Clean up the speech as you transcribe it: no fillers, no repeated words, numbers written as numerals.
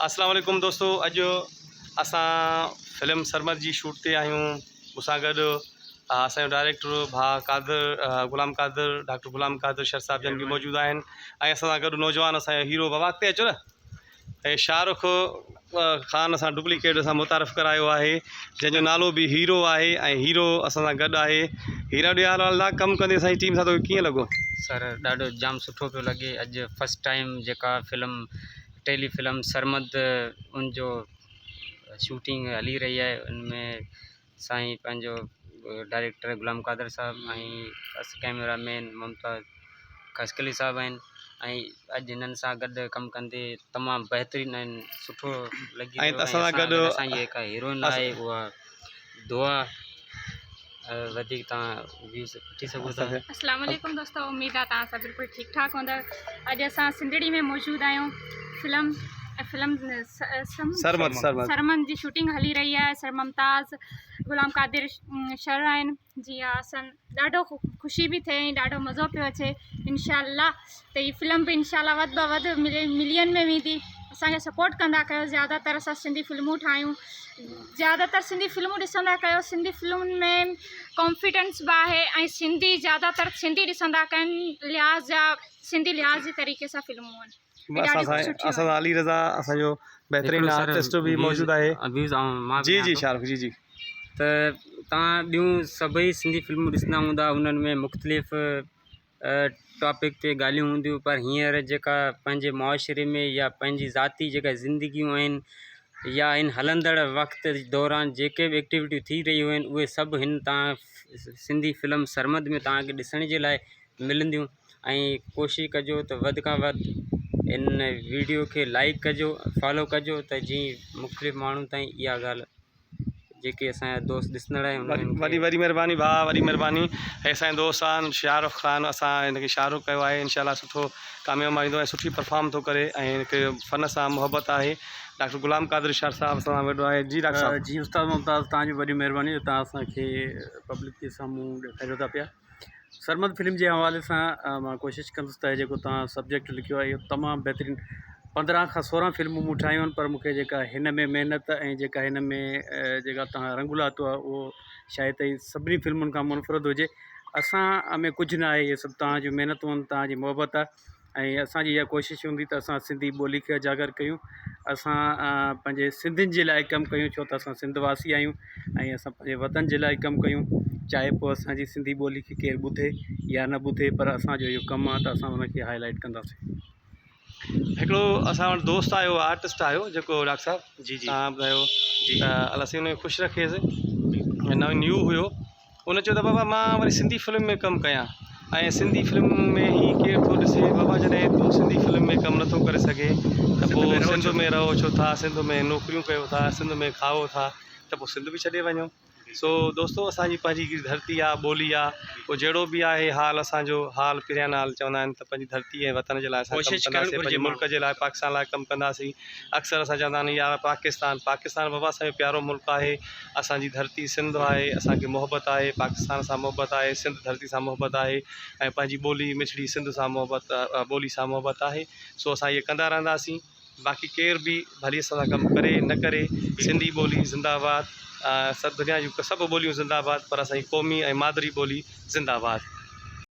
اسلام عليڪم دوستو اڄ اسان فلم سرمد جي شوٽ تي آهيون مون سان گڏ اسان جو ڊائريڪٽر ڀاء قادر غلام قادر ڊاڪٽر غلام قادر شر صاحب جن به موجود آهن ۽ اسان سان گڏ نوجوان اسان جو هيرو بابا اڳتي اچو نه ۽ شاهه رخ خان اسان ڊپليڪيٽ اسان متعارف ڪرايو آهي جنهن جو نالو به هيرو آهي ۽ هيرو اسان سان گڏ آهي هيرا ڏي حال احوال ڪم ڪندي اسان جي ٽيم سان توکي ڪيئن لڳو؟ سر ڏاڍو جام سٺو پيو لڳي اڄ فرسٽ ٽائيم جيڪا فلم ٽيلي فلم سرمد ان جو شوٽنگ هلي رهي آهي ان ۾ سائين پنهنجو ڊائريڪٽر غلام قادر صاحب ۽ اس ڪئميرا مين ممتاز خاصخيلي صاحب آهن ۽ اڄ هنن سان گڏ ڪم ڪندي تمام بهترين ۽ سٺو لڳي ۽ رهيو آهي اسان سان اسان گڏ گڏ اسان جي جيڪا هيروئن آهي اها دعا وڌيڪ توهان ويوز وٺي سگهو ٿا. اسلام عليڪم دوستو اميد آ توهان سڀ بلڪل ٺيڪ ٺاڪ هوندا اڄ اسان سنڌڙي ۾ موجود آهيون فلم فلم سرمد سرمد سرمد جي شوٽنگ هلي رهي آهي سر ممتاز غلام قادر شر آهن جي ها اسان ڏاڍو خوشي به ٿئي ۽ ڏاڍو مزو پيو اچي انشاء الله ته هي فلم به انشاء الله وڌ به وڌ ملين ۾ ويندي اسانکي سپورٽ ڪندا ڪيو زياده تر اسان سنڌي فلمون ٺاهيون زياده تر سنڌي فلمون ڏسندا ڪيو سنڌي فلمن ۾ ڪانفيڊنس به آهي ۽ سنڌي زياده تر سنڌي ڏسندا ڪن لحاظ جا سنڌي لحاظ جي طريقي سان فلمون آهن اسان سان اسان سان علي رضا اسان جو بهترين آرٽسٽ به موجود آهي جي جي شاهرخ جي جي ته تان ٻيون سڀئي سنڌي فلمون ڏسندا هوندا انهن ۾ مختلف ٽاپڪ تي ڳالهيون هونديون پر هينئر جيڪا پنهنجي معاشري ۾ يا پنهنجي ذاتي جيڪا زندگيون آهن يا هن هلندڙ وقت دوران جيڪي به ايڪٽيوٽيون ٿي رهيون آهن اهي سڀ هن تان سنڌي فلم سرمد ۾ توهان کي ڏسڻ جي لاء ملنديون ۽ ڪوشش ڪجو ته وڌ کان وڌ ان ويڊيو کي لائڪ ڪجو فالو ڪجو ته جيئن مختلف ماڻهن تائين اها ڳالهه جيڪي اسان جا دوست ڏسندڙ آهن انهن کي وڏي وڏي مهرباني ڀاء وڏي مهرباني هي اسان جو دوست آهن شاهه رخ خان اسان هن کي شاهه رخ ڪيو آهي انشاء الله سٺو ڪامياب ماڻيندو ۽ سٺي پرفارم ٿو ڪري ۽ هن کي فن سان محبت آهي ڊاڪٽر غلام قادر شاهه صاحب اسان سان گڏ آهي جي ڊاڪٽر صاحب جي استاد ممتاز توهان جون وڏيون مهربانيون جو توهان اسان کي پبلڪ جي سامهون ڏيکاريو ٿا پيا سرمد فلم جي حوالي سان مان ڪوشش ڪندس ته جيڪو توهان سبجيڪٽ لکيو آهي اهو تمام بهترين 15 کان 16 فلمون مون ٺاهيون آهن پر مون کي جيڪا هن ۾ محنت ۽ جيڪا هن ۾ جيڪا توهان رنگ لاتو آهي اهو شايد ته سڀني فلمن کان منفرد هجي اسان ۾ ڪجهه نه آهي اهي سڀ توهان جون محنتون آهن توهان جي محبت آهي ۽ اسان جي اها ڪوشش هوندي ته اسان سنڌي ٻولي کي اجاگر ڪيون اسان پنهنجي سنڌين جي لاءِ ڪم ڪيون ڇو ته اسان سنڌ واسي آهيون ۽ اسان پنهنجي وطن جي لاءِ ڪم ڪيون چاهي پوءِ اسان جي سنڌي ٻولي کي ڪير ٻڌي يا نه ٻڌي پر اسان جو اهو ڪم آهي ته اسان ان کي هاءِ لائيٽ ڪنداسين. هڪڙو اسان وٽ دوست آيو آرٽسٽ آيو جيڪو ڊاڪٽر صاحب جي جي توهان ٻڌايو جي ته الله سائين ان کي خوش رکيس نئون نيو هيو ان چيو ته بابا مان وري سنڌي فلم ۾ ڪم ڪيان ۽ سنڌي فلم ۾ هي ڪير ٿو ڏسي بابا جڏهن تون سنڌي فلم ۾ ڪم نٿو ڪري سگهين ته پوء سنڌ ۾ رهو ڇو ٿا سنڌ ۾ نوڪريون ڪيو ٿا سنڌ ۾ کائو ٿا ته پوء سنڌ به ڇڏي وڃو سو دوستو اسان جي پنهنجي هڪڙي ڌرتي آ ٻولي آ پوء جهڙو به آهي حال اسان جو حال پريان حال چوندا آهن ته پنهنجي ڌرتي ۽ وطن جي لاء اسان ڪم ڪنداسين پنهنجي ملڪ جي لاء پاڪستان لاء ڪم ڪنداسين اڪثر اسان چوندا آهن يار پاڪستان پاڪستان بابا اسان جو پيارو ملڪ آهي اسان جي ڌرتي سنڌ آهي اسان کي محبت آهي پاڪستان سان محبت آهي سنڌ ڌرتي سان محبت آهي ۽ پنهنجي ٻولي مٺڙي سنڌ سان محبت ٻولي سان محبت آهي سو اسان اهي ڪندا رهنداسين باقي ڪير به ڀلي اسان سان ڪم ڪري نه ڪري سنڌي ٻولي زنده آباد سڀ دنيا جون سڀ ٻوليون زنده آباد پر اسان جي قومي ۽ مادري ٻولي زنده آباد.